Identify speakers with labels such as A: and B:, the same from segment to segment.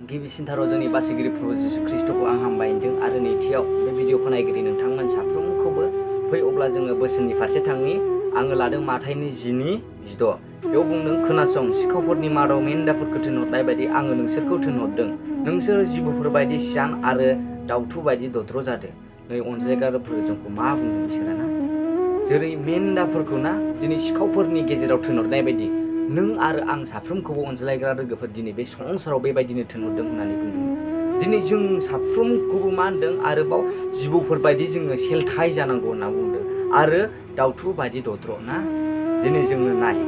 A: गिबिसिनथाराव जोंनि बासिगिरि प्रभु जिसु ख्रीष्टखौ आं हामबायदों आरो नैथियाव बे भिडिअखौ नायगिरि नोंथांमोन साफ्रोमखौबो फै अब्ला जोङो बोसोननि फारसे थांनि। आङो लादों माथाइनि 10:16 बेयाव बुंदों, खोनासं, सिखावफोरनि मादाव मेन्दाफोरखौ थिनहरनाय बायदि आङो नोंसोरखौ थिनहरदों। नोंसोर जिबौफोर बायदि सियान आरो दाउथु बायदि दद्र जादो। नै अनज्लायग्राफोर जोंखौ मा बुंदों बिसोरो ना, जेरै मेन्दाफोरखौ ना दिनै सिखावफोरनि गेजेराव थिनहरनाय बायदि नों आरो आं साफ्रोमखौबो अनज्लायग्रा लोगोफोर दिनै बे संसाराव बेबायदिनो थिनहरदों होननानै बुंदों। दिनै जों साफ्रोमखौबो मा होनदों आरोबाव जिबौफोर बायदि जोङो सेलथाय जानांगौ होनना बुंदों आरो दाउथु बायदि दद्र ना। दिनै जोङो नाय,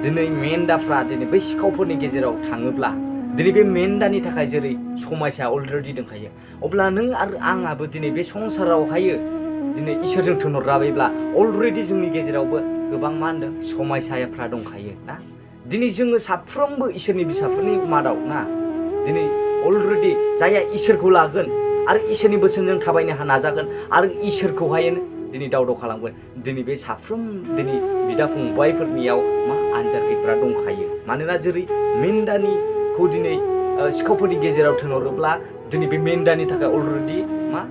A: दिनै मेन्दाफ्रा दिनै बै सिखावफोरनि गेजेराव थाङोब्ला दिनै बे मेन्दानि थाखाय जेरै समायसाया अलरेडि दंखायो, अब्ला नों आरो आंहाबो दिनै बे संसारावहायो दिनै इसोरजों थिनहरजाबायब्ला अलरेडि जोंनि गेजेरावबो गोबां मा होनदों समायसाफ्रा दंखायो ना। दिनै जोङो साफ्रोमबो इसोरनि फिसाफोरनि मादाव ना दिनै अलरेडि जायहा इसोरखौ लागोन आरो इसोरनि बोसोनजों थाबायनो नाजागोन आरो इसोरखौहाय दिनै दावदाव खालामगोन, दिनै बे साफ्रोम दिनै बिदा फंबायफोरनियाव मा आनजादफोरा दंखायो। मानोना जेरै मेन्दानिखौ दिनै सिखावफोरनि गेजेराव थिनहरोब्ला दिनै बे मेन्दानि थाखाय अलरेडि मा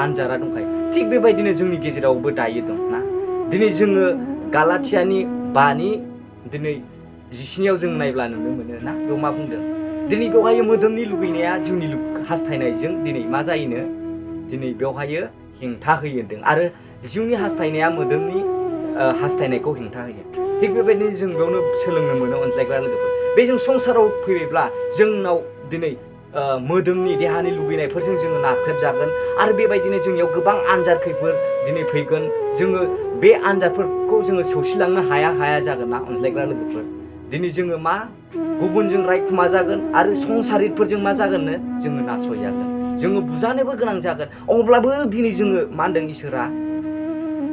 A: आनजादा दंखायो। थिग बेबायदिनो जोंनि गेजेरावबो दायो दं ना। दिनै जोङो गालाथियानि 5 दिनै 17 जों नायब्ला नुनो मोनो ना, बेयाव मा बुंदों, दिनै बेवहाय मोदोमनि लुबैनाया जिउनि हास्थायनायजों दिनै मा जायोनो, दिनै बेवहाय हेंथा होयो होनदों आरो जिउनि हास्थायनाया मोदोमनि हास्थायनायखौ हेंथा होयो। थिग बेबायदिनो जों बेयावनो सोलोंनो मोनो अनज्लायग्रा लोगोफोर, बे जों संसाराव फैबायब्ला जोंनाव दिनै मोदोमनि देहानि लुबैनायफोरजों जोङो नाख्रेबजागोन आरो बेबायदिनो जोंनियाव गोबां आनजाद खैफोद दिनै फैगोन। जोङो बे आनजादफोरखौ जोङो सौसिलांनो हाया जागोन ना अनज्लायग्रा लोगोफोर। दिनै जोङो मा गुबुनजों रायखुमा जागोन आरो संसारिफोरजों मा जागोननो जोङो नासयजागोन, जोङो बुजानोबो गोनां जागोन। अब्लाबो दिनै जोङो मा होनदों, इसोरा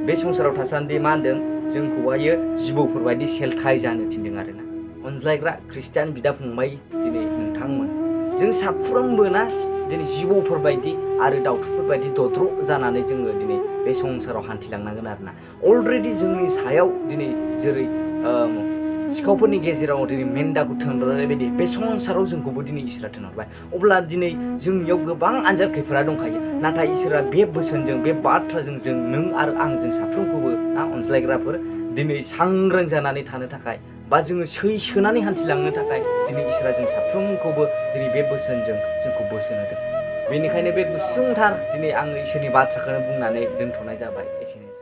A: बे संसाराव थासान्दि मा होनदों जोंखौहायो जिबौफोर बायदि सेलथाय जानो थिनदों आरोना। अनज्लायग्रा ख्रिस्टियान बिदा फंबाय दिनै नोंथांमोन, जों साफ्रोमबो ना दिनै जिबौफोर बायदि आरो दाउथुफोर बायदि दद्र जानानै जोङो दिनै बे संसाराव हान्थिलांनांगोन आरोना। अलरेडि जोंनि सायाव दिनै जेरै सिखावफोरनि गेजेराव दिनै मेन्दाखौ थिनहरनाय बायदि बे संसाराव जोंखौबो दिनै इसोरा थिनहरबाय। अब्ला दिनै जोंनियाव गोबां आनजाद खैफोदा दंखायो, नाथाय इसोरा बे बोसोनजों बे बाथ्राजों जों नों आरो आं जों साफ्रोमखौबो ना अनज्लायग्राफोर दिनै सांग्रां जानानै थानो थाखाय बा जोङो सैसोनानै हान्थिलांनो थाखाय दिनै इसोरा जों साफ्रोमखौबो दिनै बे बोसोनजों जोंखौ बोसोन होदों। बेनिखायनो बे गुसुंथार दिनै आङो इसोरनि बाथ्राखौनो बुंनानै दोनथ'नाय जाबाय। एसेनोसै।